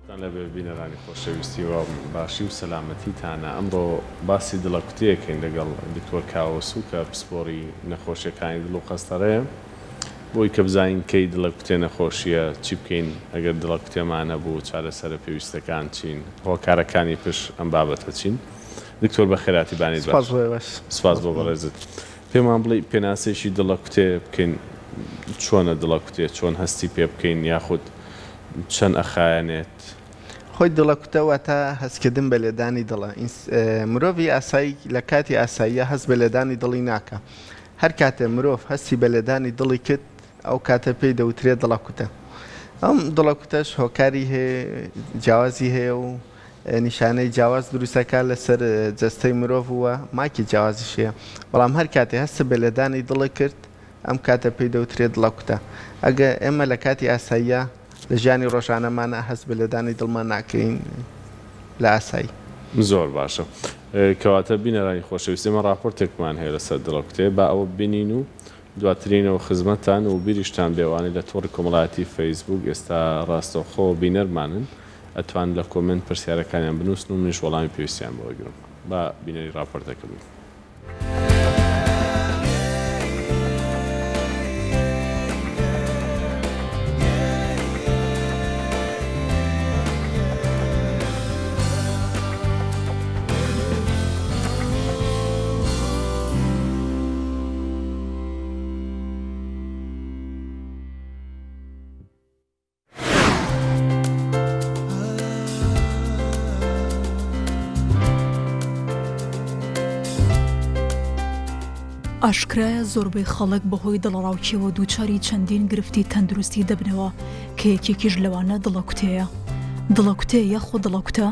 تان لەبێ بینەرانی خۆشەویستی و باشی و سەلامەتیتانە ئەمڕۆ باسی دڵەکوتێکەین لەگەڵ دکتۆر کاوە سوکە پسپۆڕی نەخۆشیەکانی دڵ و قەستەرەیە بۆی کە بزانین کەی دڵەکوتێ نەخۆشیە چی بکەین ئەگەر دڵەکوتێمان هەبوو چارەسەرە پێویستەکان چین هۆکارەکانی پشت ئەم بابەتە چین دکتۆر بەخێراتی بانیت باش سپاس بۆ ئێوەش. سپاس بۆ بەڕێزت پێمان بڵێی پێناسەیەکی دڵەکوتێ بکەین چۆنە دڵەکوتێ چۆن هەستی پێ بکەین یاخود چەند ئەخایەنێت؟ خۆی دڵەکوتە واتە هەستکردن بە لێدانی دڵە. مرۆڤی ئاسایی لە کاتی ئاساییا هەست بە لێدانی دڵی ناکا. هەر کاتێ مرۆڤ هەستی بە لێدانی دڵی کرد ئەو کاتە پێی دەوترێت دڵەکوتە. ئەم دڵەکوتەش هۆکاری هەیە جیاوازی هەیە و نیشانەی جیاواز دروست ئەکات لەسەر جەستەی مرۆڤ و ماکی جیاوازیش هەیە. بەڵام هەر کاتێ هەستت بە لێدانی دڵت کرد ئەم کاتە پێی دەوترێت دڵەکوتە. ئەگە ئێمە لە کاتی ئاساییا لە ژیانی ڕۆژانەمانا هەست بە لێدانی دڵمان ناکەین لە ئاسایی. زۆر باشە کەواتە بینەرانی خۆشەویست ئێمە ڕاپۆرتێکمان هەیە لەسەر دڵەکوتێ با ئەوە ببینین و دواترینەوە خزمەتتان و بیریشتان بێ ئەوانەی لە تۆڕی کۆمەڵایەتی فەیسبووک ئێستا ڕاستەوخۆ بینەرمانن ئەتوان لە کۆمێنت پرسیارەکانیان بنووسن و منیش وەڵامی پێویستیان بۆ ئەگرم با بینەری ڕاپۆرتەکە بین. ئاشکرایە زۆربەی خەڵک بەهۆی دڵەڕاوکێوە دووچاری چەندین گرفتی تەندروستی دەبنەوە کە یەکێکیش لەوانە دڵەکوتێیە. دڵەکوتێ یاخود دڵەکوتە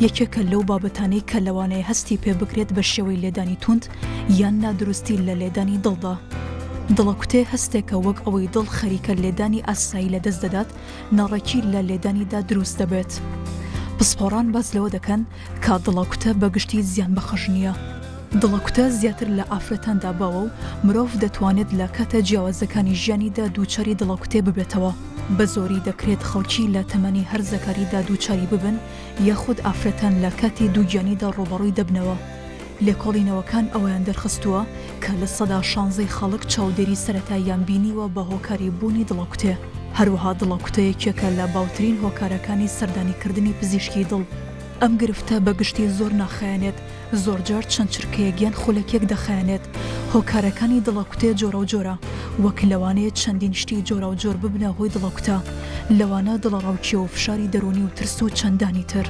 یەکێکە لەو بابەتانەی کە لەوانەیە هەستی پێ بکرێت بە شێوەی لێدانی توند یان نادروستی لە لێدانی دڵدا. دڵەکوتێ هەستێکە وەک ئەوەی دڵ خەریکە لێدانی ئاسایی لەدەست دەدات، ناڕێکی لە لێدانیدا دروست دەبێت. پسپۆڕان باس لەوە دەکەن کە دڵەکوتە بە گشتی زیانبەخش نییە. دڵەکوتە زیاتر لە ئافرەتاندا باوە و مرۆڤ دەتوانێت لە کاتە جیاوازەکانی ژیانیدا دووچاری دڵەکوتێ ببێتەوە. بەزۆری دەکرێت خەڵکی لە تەمەنی هەرزەکاریدا دووچاری ببن یاخود ئافرەتان لە کاتی دووگیانیدا ڕووبەڕووی دەبنەوە. لێکۆڵینەوەکان ئەوەیان دەرخستووە کە شانزەی خەڵک چاودێری سەرەتاییان بینیوە بە هۆکاری بوونی دڵەکوتێ. هەروەها دڵەکوتە یەکێکە لە باوترین هۆکارەکانی سەردانیکردنی پزیشکی دڵ. ئەم گرفتە بە گشتی زۆر ناخایەنێت، زۆرجار چەند چرکەیەک یان خولەکێک دەخایەنێت. هۆکارەکانی دڵەکوتێ جۆراوجۆرە، وەک لەوانەیە چەندین شتی جۆراوجۆر ببنە هۆی دڵەکوتە، لەوانە دڵەڕاوکێ و فشاری دەروونی و ترس و چەندانی تر.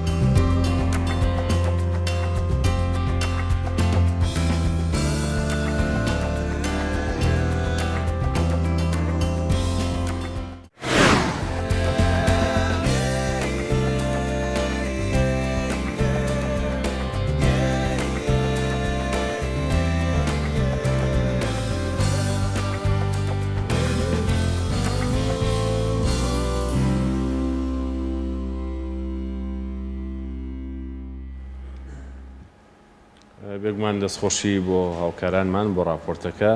بێگومان دەستخۆشی بۆ هاوکارانمان بۆ ڕاپۆرتەکە.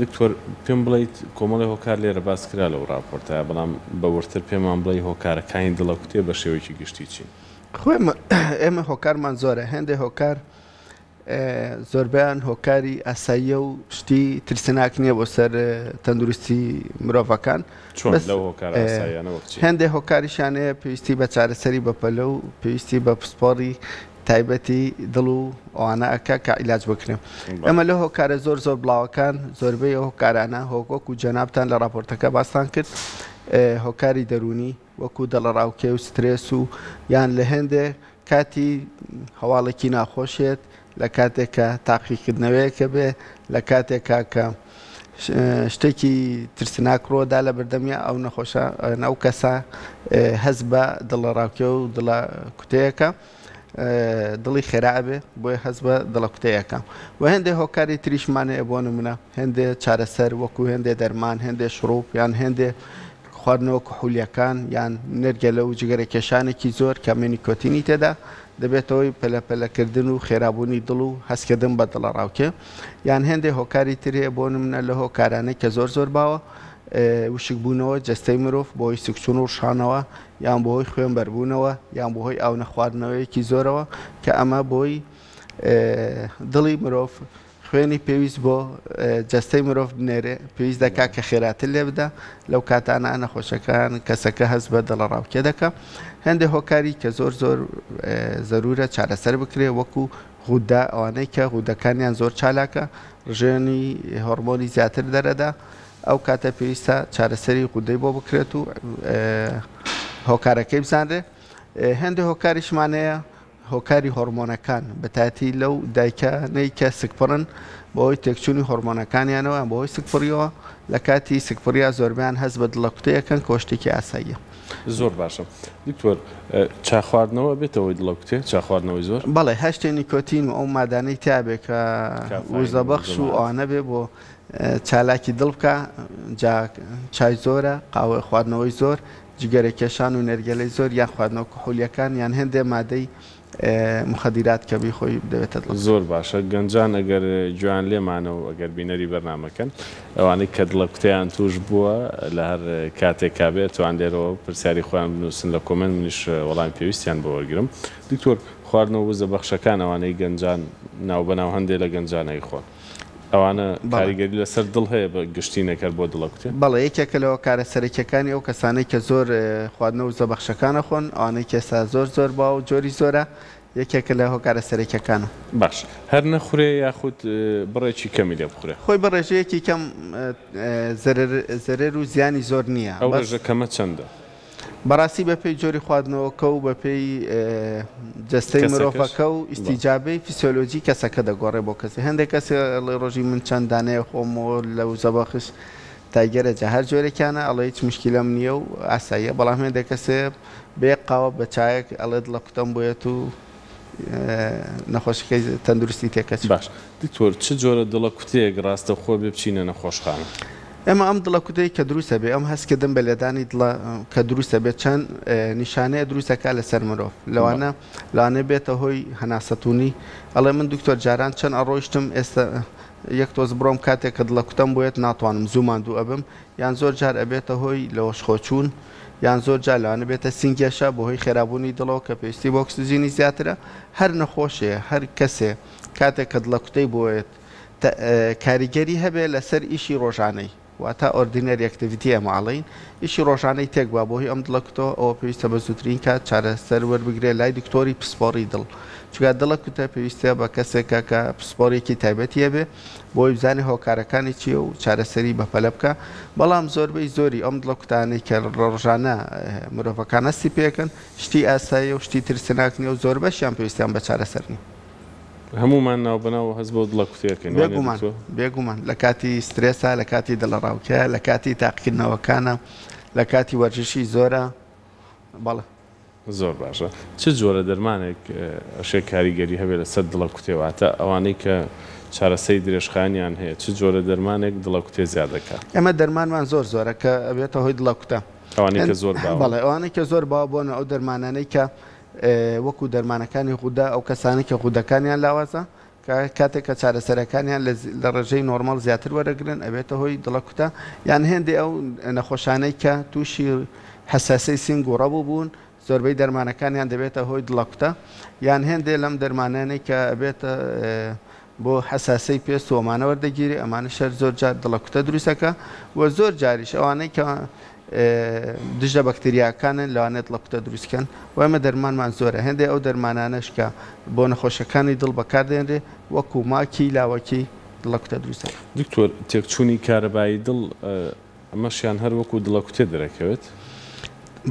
دکتۆر پێم بڵیت کۆمەڵی هۆکار لێرە باس کرا لەو ڕاپۆرتە، بەڵام بە وردتر پێمان بڵێی هۆکارەکانی دڵەکوتێ بە شێوەیەکی گشتی چین؟ خۆ ئێمە هۆکارمان زۆرە، هێندێ هۆکار زۆربەیان هۆکاری ئاساییە و شتی ترسناک نییە بۆ سەر تەندروستی مرۆڤەکان. چۆن لەو هۆکارە ئاساییانە وەک چی؟ هێندێ هۆکاریشیان هەیە پێویستی بە چارەسەری بەپەلە و پێویستی بە پسپۆڕی تایبەتی دڵ و ئەوانە ئەکا کە عیلاج بکرێن. ئێمە لە هۆکارە زۆر زۆر بڵاوەکان زۆربەی ئەو هۆکارانە هۆک وەکو جەنابتان لە ڕاپۆرتەکە باستان کرد هۆکاری دەروونی وەکو دڵەڕاوکێ و سترێس و یان لە هێندێ کاتی هەواڵێکی ناخۆشێت لە کاتێک کە تاقیکردنەوەیەکە بێ لە کاتێکا کە شتێکی ترسناک ڕۆدا لە بەردەمیا ئەو نەخۆشە ئەو کەسە هەست بە دڵەڕاوکێ و دڵە کوتەیەکە دڵی خێرا ئەبێ بۆیە هەست بە دڵە کوتەیەکە و هێندێ هۆکاری تریشمان هەیە بۆ نمونە هێندێ چارەسەر وەکو هێندێ دەرمان هێندێ شڕوب یان هێندێ خواردنەوە کحولیەکان یان نێرگەلە و جگەرە کێشانێکی زۆر کە نیکۆتینی تێدا دەبێتە هۆی پەلە پەلەکردن و خێرابوونی دڵ و هەستکردن بە دڵەڕاوکێ یان هێندێ هۆکاری تر هەیە بۆ نمونە لە هۆکارانەی کە زۆر زۆر باوە. وشکبوونەوە جەستەی مرۆڤ بەهۆی سکچوون و ڕشانەوە یان بەهۆی خوێن بەربوونەوە یان بەهۆی ئاو نەخواردنەوەیەکی زۆرەوە کە ئەمە بۆی دڵی مرۆڤ خوێنی پێویست بۆ جەستەی مرۆڤ بنێرێ پێویست دەکات کە خێراتر لێ بدا لەو کاتانە نەخۆشەکان کەسەکە هەست بە دڵەڕاوکێ دەکا هەندێک هۆکاری کە زۆر زۆر زەرورە چارەسەر بکرێ وەکو غودە ئەوانەی کە غودەکانیان زۆر چالاکە ڕژێنی هۆڕمۆنی زیاتر دەرەدا ئەو کاتە پێویستە چارەسەری غودەی بۆ بکرێت و هۆکارەکەی بزانرێ هەندێک هۆکاریشمان هەیە هۆکاری هۆڕمۆنەکان بەتایەتی لەو دایکانەی کە سکپڕن بەهۆی تێکچوونی هۆڕمۆنەکانیانەوە یان بەهۆی سکپڕیەوە لە کاتی سکپڕیا زۆربەیان هەست بە دڵەکوتێ ئەکەن کە شتێکی ئاساییە. زۆر باشە دکتۆر چا خواردنەوە ئەبێتە هۆی دڵەکوتێ؟ چا خواردنەوەی زۆر؟ بەڵێ هەر شتێ نیکۆتین و ئەو مادانەی تیابێ کە وزەبەخش و ئەوانە بێ بۆ چالاکی دڵ بکا جا چای زۆرە قاوە خواردنەوەی زۆر جگەرە کێشان و نێرگەلەی زۆر یان خواردنەوە کحولیەکان یان هێندێ مادەی موخەدیرات کە بیخۆی دەبێتە دڵ. زۆر باشە گەنجان ئەگەر گوێیان لێمانە و ئەگەر بینەری بەرنامەکەن ئەوانەی کە دڵە کوتەیان توش بووە لە هەر کاتێکا بێ ئەتوان لێرەوە پرسیاری خۆیان بنوسن لە کۆمێنت منیش وەڵامی پێویستیان بۆ وەرگرم دکتۆر خواردنەوە وزە بەخشەکان ئەوانەی گەنجان ناوبەناو هەندێ لە گەنجان ئەیخۆن ئەوانە کاریگەری لەسەر دڵ هەیە بە گشتی نەک هەر بۆ دڵەکوتێ؟ بەڵێ یەکێکە لە هۆکارە سەرەکیەکانی ئەو کەسانەی کە زۆر خواردنە وزەبەخشەکان ئەخۆن ئەوانەی کە ئێستا زۆر زۆر باو و جۆری زۆرە یەکێکە لە هۆکارە سەرەکیەکانە. باش هەر نەخورێ یاخود بڕێکی کەمی لێ بخورێ؟ خۆی بە ڕێژەیەکی کەم زەرەر زەرەر و زیانی زۆر نیە ئەو بەس. ڕێژە کەمە چەندە؟ بەڕاستی بەپێی جۆری خواردنەوەکە و بەپێی جەستەی مرۆڤەکە و ئیستیجابەی فیسیۆلۆجی کەسەکە دەگۆڕێ بۆ کەسێ هەندێک کەس ئەڵێ ڕۆژی من چەند دانەیە خۆمەوە لە وزەبەخش تایگەرە جا هەر جۆرێکیانە ئەڵێ هیچ مشکیلەم نییە و ئاساییە بەڵام هێندێک کەسێ بە یەک قاوە بە چایەک ئەڵێ دڵەکوتەم بۆیەت و نەخۆشەکەی تەندروستی تێکەچوو. باش دکتۆر چ جۆرە دڵە کوتەیەک ڕاستەوخۆ بێ بچینە نەخۆشخانە؟ ئێمە ئەم دڵە کوتەی کە دروست ئەبێ ئەم هەست کردن بە لێدانی دڵە کە دروست ئەبێ چەند نیشانەیە دروست ئەکا لەسەر مرۆڤ لەوانە لەوانەیە بێتە هۆی هەناسەتونی ئەڵێ من دکتۆر جاران چەند ئەڕۆیشتم ئێستا یەک تۆز بڕۆم کاتێک کە دڵە کوتەم بۆیەت ناتوانم زوو ماندوو ئەبم یان زۆر جار ئەبێتە هۆی لەوەشخۆچوون یان زۆر جار لەوانە بێتە سینگێشە بەهۆی خێرابوونی دڵەوە کە پێویستی بە ئۆکسجینی زیاترە، هەر نەخۆشێ هەر کەسێ کاتێک کە دڵەکوتەی بۆیەت کاریگەری هەبێ لەسەر ئیشی ڕۆژانەی واتە ordinary activity ئێمە ئەڵێین ئیشی ڕۆژانەی تێک با بەهۆی ئەم دڵەکوتەوە ئەوە پێویستە بە زووترین کات چارەسەر وەربگرێ لای دکتۆری پسپۆڕی دڵ چونکە دڵەکوتە پێویستە بە کەسێکە کە پسپۆڕیەکی تایبەتی هەبێ بۆی بزانێ هۆکارەکانی چیە و چارەسەری بەپەلە بکا، بەڵام زۆربەی زۆری ئەم دڵەکوتانەی کە ڕۆژانە مرۆڤەکان هەستی پێکەن شتی ئاساییە و شتی ترسناک نیە و زۆربەشیان پێویستیان بە چارەسەر نیە. هەموومان ناوبەناو هەست بەو دڵەکوتەیە کەین وانیە بێگومان دکتۆر؟ بێگومان لە کاتی سترێسا، لە کاتی دڵەڕاوکێ، لە کاتی تاقیکردنەوەکانا، لە کاتی وەرزشی زۆرا، بەڵێ. زۆر باشە چ جۆرە دەرمانێک ئەشێ کاریگەری هەبێ لەسەر دڵەکوتێ واتە ئەوانەی کە چارەسەری درێژخایەنیان هەیە چ جۆرە دەرمانێک دڵەکوتێ زیاد دەکا؟ ئێمە دەرمانمان زۆر زۆرە کە ئەبێتە هۆی دڵەکوتە. ئەوانەی کە زۆر باون. بەڵێ ئەوانەی کە زۆر باوە بۆنە ئەو دەرمانانەی کە وەکو دەرمانەکانی غودە ئەو کەسانەی کە غودەکانیان لاوازە کە کاتێک کە چارەسەرەکانیان لە ڕێژەی نۆرماڵ زیاتر وەرەگرن ئەبێتە هۆی دڵەکوتە یان هێندێ ئەو نەخۆشانەی کە تووشی حەساسەی سینگ و ڕەبوو بوون زۆربەی دەرمانەکانیان دەبێتە هۆی دڵەکوتە یان هێندێ لەم دەرمانانەی کە ئەبێتە بۆ حەساسەی پێست و ئەمانە وەردەگیرێ ئەمانەش هەر زۆر جار دڵەکوتە دروستەکە و زۆر جاریش ئەوانەی کە دژە بەکتریاکانن لەوانەیە دڵەکوتە دروست کەن و ئێمە دەرمانمان زۆرە هێندێ ئەو دەرمانانەش کە بۆ نەخۆشەکانی دڵ بەکاردێنرێ وەکو ماکی لاوەکی دڵەکوتە دروست دەکەن. دکتۆر تێکچوونی کارەبایی دڵ ئەمەشیان هەر وەکو دڵەکوتێ دەرەکەوێت؟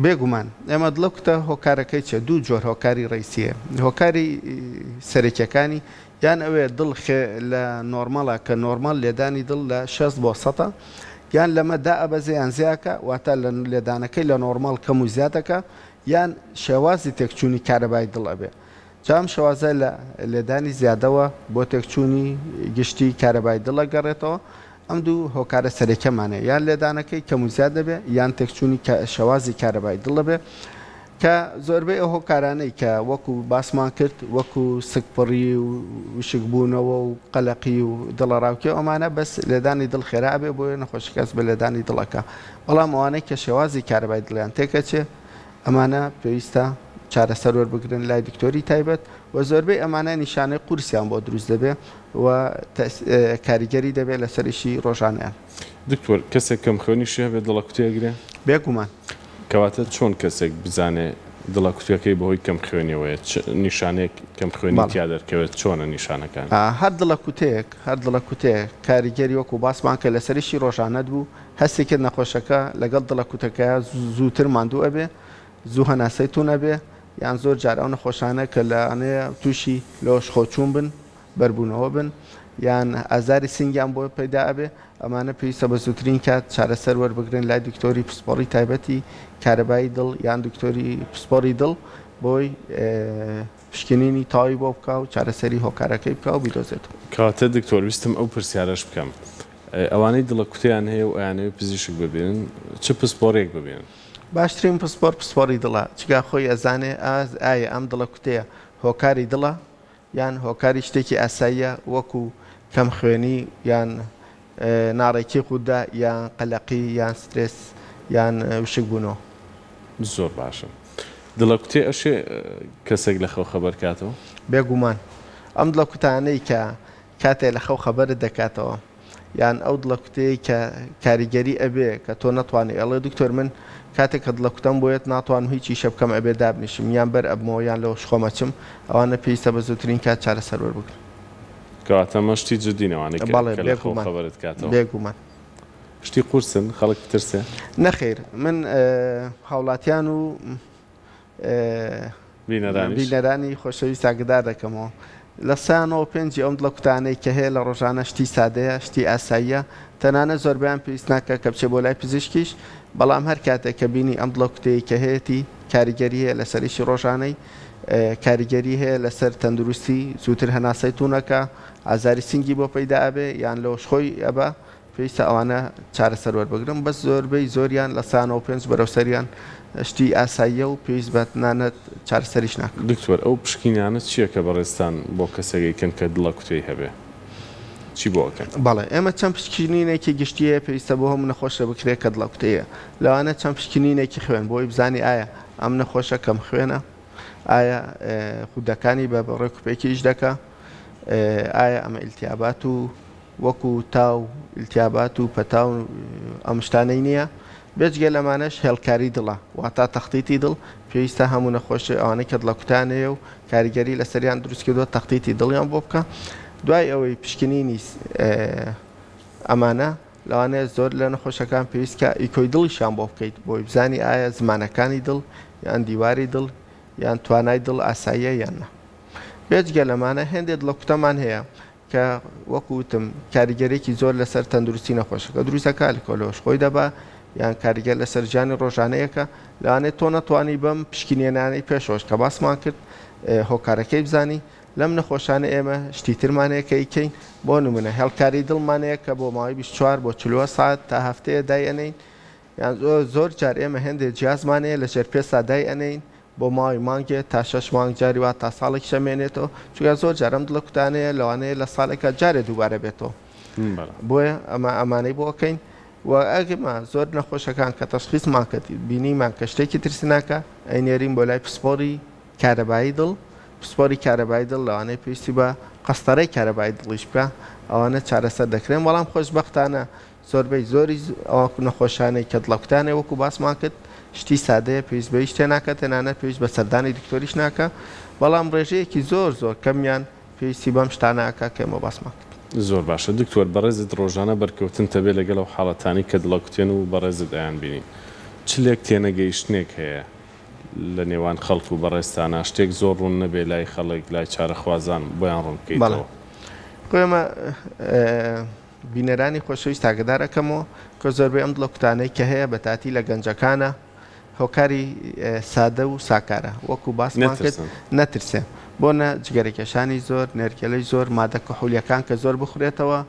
بێگومان ئێمە دڵەکوتە هۆکارەکەی چیە دوو جۆر هۆکاری ڕەیسی هەیە هۆکاری سەرەکیەکانی یان ئەوەیە دڵ خێ لە نۆرماڵە کە نۆرماڵ لێدانی دڵ لە 60 بۆ سەتە یان لەمە دائەبەزێ یان زیاکە واتە لە لێدانەکەی لە نۆرماڵ کەم و زیاد دەکا یان شێوازی تێکچوونی کارەبای دڵ ئەبێ جا ئەم شێوازە لە لێدانی زیادەوە بۆ تێکچوونی گشتی کارەبای دڵ ئەگەڕێتەوە ئەم دوو هۆکارە سەرەکیەمان هەیە یان لێدانەکەی کەم و زیاد دەبێ یان تێکچوونی شێوازی کارەبای دڵ دەبێ. کە زۆربەی ئەو هۆکارانەی کە وەکو باسمان کرد وەکو سکپڕی و وشکبوونەوە و قەلەقی و دڵەڕاوکێ و ئەمانە بەس لێدانی دڵ خێرا ئەبێ بۆیە نەخۆشەکە هەست بە لێدانی دڵ ئەکا بەڵام ئەوانەی کە شێوازی کارەبای دڵیان تێکەچێ ئەمانە پێویستە چارەسەر وەربگرن لای دکتۆری تایبەت و زۆربەی ئەمانە نیشانەی قورسیان بۆ دروست دەبێ و کاریگەری دەبێ لەسەر ئیشی ڕۆژانەیان. دکتۆر کەسێک کەمخوێنیشی هەبێت دڵەکوتێ ئەگرێ؟ بێگومان. کەواتە چۆن کەسێک بزانێ دڵەکوتێکەی بەهۆی کەمخوێنیەوەیە؟ چ نیشانەیەک کەمخوێنی بەڵێ. تیا دەرکەوێت چۆنە نیشانەکانی؟ هەر دڵەکوتێیەک هەر دڵەکوتێیەک کاریگەری وەکو باسمان کرد لەسەر ئیشی ڕۆژانەت بوو هەستی کرد نەخۆشەکە لەگەڵ دڵەکوتەکەیا زووتر ماندوو ئەبێ زوو هەناسەی توون ئەبێ یان زۆر جار ئەو نەخۆشانە کە لەوانەیە تووشی لەهۆشخۆچوون بن بەربوونەوە بن یان ئازاری سنگیان بۆ پەیدا ئەبێ ئەمانە پێویستە بە زووترین کات چارەسەر وەربگرن لای دکتۆری پسپۆڕی تایبەتی کارەبایی دڵ یان دکتۆری پسپۆڕی دڵ بۆی پشکنینی تەواوی بۆ بکا و چارەسەری هۆکارەکەی بکا و بیدۆزێتەوە. کەواتە دکتۆر ویستم ئەو پرسیارەش بکەم ئەوانەی دڵەکوتێیان هەیە و ئەیانەوێ پزیشک ببینن چ پسپۆڕیەک ببینن؟ باشترین پسپۆر پسپۆڕی دڵە چونکە خۆی ئەزانێ ئایا ئەم دڵەکوتێیە هۆکاری دڵە یان هۆکاری شتێکی ئاساییە وەکو کەم خوێنی یان ناڕێکی غودە یان قەلەقی یان سترێس یان وشک بوونەوە. زۆر باشە دڵەکوتێ ئەشێ کەسێک لە خەو خەبەر کاتەوە؟ بێگومان ئەم دڵەکوتانەی کە کاتێ لە خەو خەبەرت دەکاتەوە یان ئەو دڵەکوتەیەی کە کاریگەری ئەبێ کە تۆ نەتوانی ئەڵێ دکتۆر من کاتێک کە دڵەکوتەم بۆیەت ناتوانم هیچ ئیشە بکەم ئەبێ دابنیشم یان بەر ئەبمەوە یان لەوەش خۆم ئەچم ئەوانە پێویستە بە زووترین کات چارەسەر وەربگرن. کەواتە ئەمە شتی جدین ئەوانەی کە بەڵێ کە لە خەو بێگومان خەبەرت کاتەوە. بێگومان. شتی قورسن خەڵک بترسێ؟ نەخەیر من هاوڵاتیان و بینەرانیش؟ بینەرانی خۆشەویست ئاگدار دەکەمەوە لە سەیانەوە پێنجی ئەم دڵە کوتانەی کە هەیە لە ڕۆژانە شتی سادەیە شتی ئاساییە تەنانەت زۆربەیان پێویست ناکە کە بچێ بۆ لای پزیشکیش بەڵام هەر کاتێک کە بینی ئەم دڵە کوتەیە کە هەیەتی کاریگەری هەیە لەسەر ئیشی ڕۆژانەی کاریگەری هەیە لەسەر تەندروستی زووتر هەناسەی توونەکە ئازاری سنگی بۆ پەیدا ئەبێ یان لەوەش خۆی ئەبا پێویستە ئەوانە چارەسەر وەربگرن بەس زۆربەی زۆریان 95% بەرەو سەریان شتی ئاساییە و پێویست بە تەنانەت چارەسەریش ناکەن. دکتۆر ئەو پشکینانە چیە کە بەڕێزتان بۆ کەسێک ئەیکەن کە دڵە کوتێی هەبێ چی بۆ ئەکەن؟ بەڵێ ئێمە چەند پشکنینێکی گشتی هەیە پێویستە بۆ هەموو نەخۆشێ بکرێت کە دڵە کوتێی هەیە لەوانە چەند پشکنینێکی خوێن بۆی بزانی ئایا ئەم نەخۆشە کەم خوێنە ئایا غودەکانی بە ڕێکوپێکی ئیش دەکا ئایا ئەمە ئیلتیابات و وەکو تا و ئیلتیابات و پەتا و ئەم شتانەی نییە، بێجگە لەمانەش هێڵکاری دڵە واتا تەختیتی دڵ، پێویستە هەموو نەخۆشێ ئەوانەی کە دڵەکوتیان هەیە و کاریگەری لەسەریان دروست کردووە تەختیتی دڵیان بۆ بکە، دوای ئەوەی پشکنینی ئەمانە لەوانەیە زۆر لە نەخۆشەکان پێویست کە ئیکۆی دڵیشیان بۆ بکەیت بۆی بزانی ئایا زمانەکانی دڵ یان دیواری دڵ یان توانای دڵ ئاساییە یان نا. بێجگە لەمانە هێندێ دڵەکوتەمان هەیە کە وەکو وتم کاریگەریەکی زۆر لەسەر تەندروستی نەخۆشەکە دروست دەکات، کۆلۆش خۆی دەبا یان کاریگەر لەسەر ژیانی ڕۆژانەیەکە، لەوانەیە تۆ نەتوانی بەم پشکنینانەی پێشەوەش کە باسمان کرد هۆکارەکەی بزانی، لەم نەخۆشانە ئێمە شتی ترمان هەیە کە ئیکەین، بۆ نمونە هێڵکاری دڵمان هەیە کە بۆ ماوەی 24 بۆ 48 سەعات تا هەفتەیە دای ئەنێین، یان زۆر جار ئێمە هێندێ جیازمان هەیە لە ژێر پێستا دای ئەنێین بۆ ماوەی مانگێ تا شەش مانگ جاری وا تا ساڵێکیش ئەمێنێتەوە چونکە زۆر جار ئەم دڵە کوتانەیە لەوانەیە لە ساڵێکا جارێ دووبارە بێتەوە بۆیە ئەمە ئەمانەی بۆ ئەکەین و ئەگەمە زۆر نەخۆشەکان کە تەشخیصمان کرد بینیمان کە شتێکی ترسناکە ئەینێرین بۆ لای پسپۆڕی کارەبایی دڵ پسپۆری کارەبای دڵ لەوانەیە پێویستی بە قەستەرەی کارەبای دڵیش بکە ئەوانە چارەسەر دەکرێن بەڵام خۆشبەختانە زۆربەی زۆری ئەو نەخۆشانەی کە دڵەکوتانە وەکو باسمان کرد شتی سادەیە پێویست بە هیچ شتێ ناکات تەنانەت پێویست بە سەردانی دکتۆریش ناکا بەڵام ڕێژەیەکی زۆر زۆر کەمیان پێویستی بەم شتانە ئەکا کە ئێمە باسمان کرد. زۆر باشە دکتۆر بەڕێزت ڕۆژانە بەرکەوتنت ئەبێ لەگەڵ ئەو حاڵەتانەی کە دڵەکوتێن و بەڕێزت ئەیان بینی چ لێک تێنەگەیشتنێک هەیە لە نێوان خەڵک و بەڕێزتانا شتێک زۆر ڕوون نەبێ لای خەڵک لای چارەخوازان بۆیان ڕوون بەڵێ بکەیتەوە؟ خۆ ئێمە بینەرانی خۆشەویست ئاگەدار ئەکەمەوە کە زۆربەی ئەم دڵەکوتانەی کە هەیە بەتاتی لە گەنجەکانە هۆکاری سادە و ساکارە وەکو باسمان کرد نەترسن. نەترسێ بۆ نە جگەرەکێشانی زۆر نێرگەلەی زۆر مادە کحولیەکان کە زۆر بخورێتەوە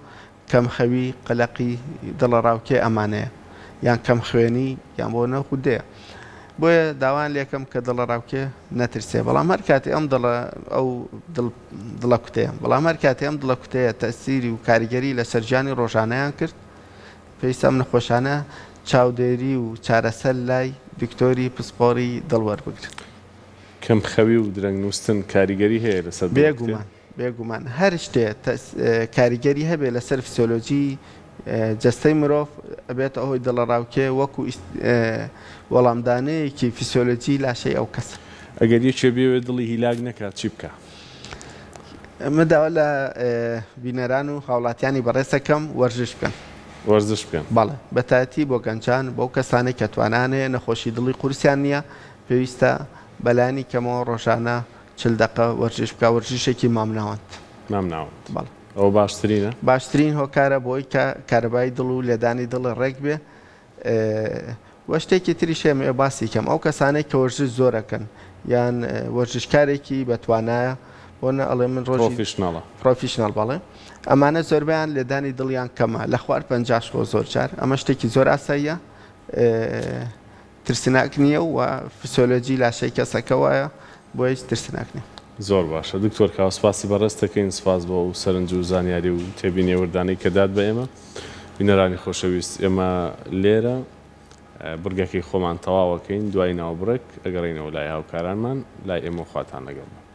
کەم خەوی قەلەقی دڵەڕاوکێ ئەمانەیە یان کەم خوێنی یان بۆ نە غودەیە. بۆیە داوایان لێکەم کە دڵەڕاوکێ نەترسێ بەڵام هەر کاتێ ئەم دڵە ئەو دڵ دڵەکوتەیە بەڵام هەر کاتێ ئەم دڵەکوتەیە تەسیری و کاریگەری لەسەر ژیانی ڕۆژانەیان کرد پێویستە ئەم نەخۆشانە چاودێری و چارەسەر لای دکتۆری پسپۆری دڵ وەربگرن. کەم خەوی و درەنگ نووستن کاریگەری هەیە لەسەر دڵەکوتێ؟ بێگومان بێگومان هەر شتێ کاریگەری هەبێ لەسەر فسیۆلۆجی جەستەی مرۆڤ ئەبێتە هۆی دڵەڕاوکێ وەکو وەڵامدانەیەکی فسیۆلۆجی لاشەی ئەو کەسە. ئەگەر یەکێ بیەوێت دڵی هیلاک نەکات چی بکا؟ من داوا لە بینەران و هاوڵاتیانی بەڕێز ئەکەم وەرزش بکەن. وەرزش بکەن. بەڵێ بەتایەتی بۆ گەنجان بۆ ئەو کەسانەی کە توانایان هەیە نەخۆشی دڵی قورسیان نییە پێویستە بەلایەنی کەمەوە ڕۆژانە 40 دەقە وەرزش بکا وەرزشێکی مامناوەند. مامناوەند. بەڵێ. ئەوە باشترینە؟ باشترین هۆکارە بۆی کە کارەبای دڵ و لێدانی دڵ ڕێک بێ وە شتێکی تریش هەیە ئەمەوێ باسی کەم ئەو کەسانەی کە وەرزش زۆر ئەکەن یان وەرزشکارێکی بەتوانایە بۆ نە ئەڵێ من ڕۆژی پرۆفیشناڵە. پرۆفیشناڵ بەڵێ ئەمانە زۆربەیان لێدانی دڵیان کەمە لە خوار 50 خۆ زۆر جار ئەمە شتێکی زۆر ئاساییە ترسناک نییە و فسیۆلۆجی لاشەی کەسەکە وایە بۆیە هیچ ترسناک نییە. زۆر باشە دکتۆر کاوە سپاسی بەڕێزت دەکەین سپاس بۆ ئەو سەرنج و زانیاری و تێبینیە وردانەی کە دات بە ئێمە. بینەرانی خۆشەویست ئێمە لێرە بڕگەکەی خۆمان تەواوەکەین دوای ناوبڕێک ئەگەڕێینەوە لای هاوکارانمان لای ئێمەو خواتان لەگەڵ بێ.